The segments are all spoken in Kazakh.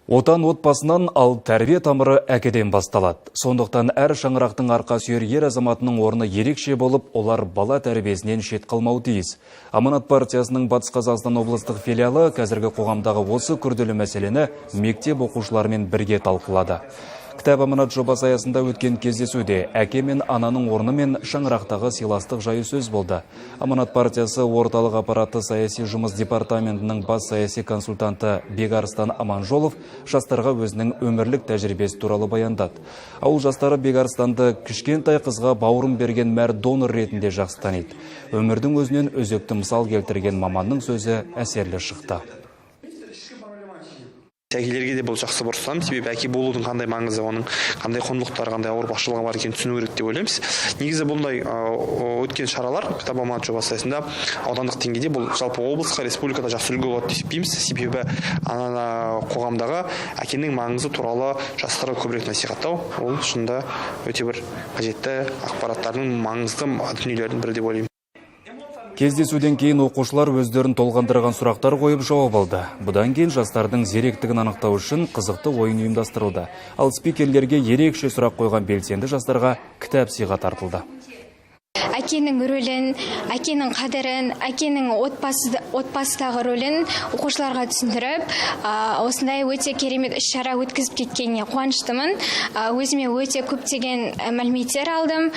Отан отбасынан, ал тәрбие тамыры әкеден басталады. Сондықтан әр шаңырақтың арқа сүйер ер азаматының орны ерекше болып, олар бала тәрбиесінен шет қалмауы тиіс. Аманат партиясының Батыс Қазақстан облыстық филиалы қазіргі қоғамдағы осы күрделі мәселені мектеп оқушыларымен бірге талқылады. Кітап аманат жобасы аясында өткен кездесуде әке мен ананың орны мен шаңырақтағы сыйластық жайы сөз болды. Аманат партиясы орталық аппараты саяси жұмыс департаментінің бас саяси консультанты Бекарыстан Аманжолов жастарға өзінің өмірлік тәжірибесі туралы баяндады. Ауыл жастары Бекарыстанды кішкентай қызға бауырын берген мәрт донор ретінде жақсы таниды. Өмірдің өзінен өзекті мысал келтірген маманның сөзі әсерлі шықты. Әкелерге де бұл жақсы бір ұстаным, себебі әке болудың қандай маңызы, оның қандай құндылықтары, қандай ауыртпашылығы бар екенін түсіну керек деп ойлаймыз. Негізі, бұндай өткен шаралар Кітап аманат жобасы аясында аудандық деңгейде, бұл жалпы облысқа, республикада жақсы үлгі болады деп есептейміз. Себебі ана қоғамдағы әкенің маңызы туралы жастарға көбірек насихаттау, ол шынында өте бір қажетті ақпараттардың, маңызды дүниелердің бірі деп ойлаймын. Кездесуден кейін оқушылар өздерін толғандырған сұрақтар қойып, жауап алды. Бұдан кейін жастардың зеректігін анықтау үшін қызықты ойын ұйымдастырылды. Ал спикерлерге ерекше сұрақ қойған белсенді жастарға кітап сыйға тартылды. Әкенің рөлін, әкенің қадірін, әкенің отбасыдағы рөлін оқушыларға түсіндіріп, осындай өте керемет іс шара өткізіп кеткеніне қуаныштымын. Өзіме өте көптеген мәліметтер алдым,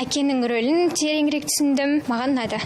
әкенің рөлін тереңірек түсіндім, маған ұнады.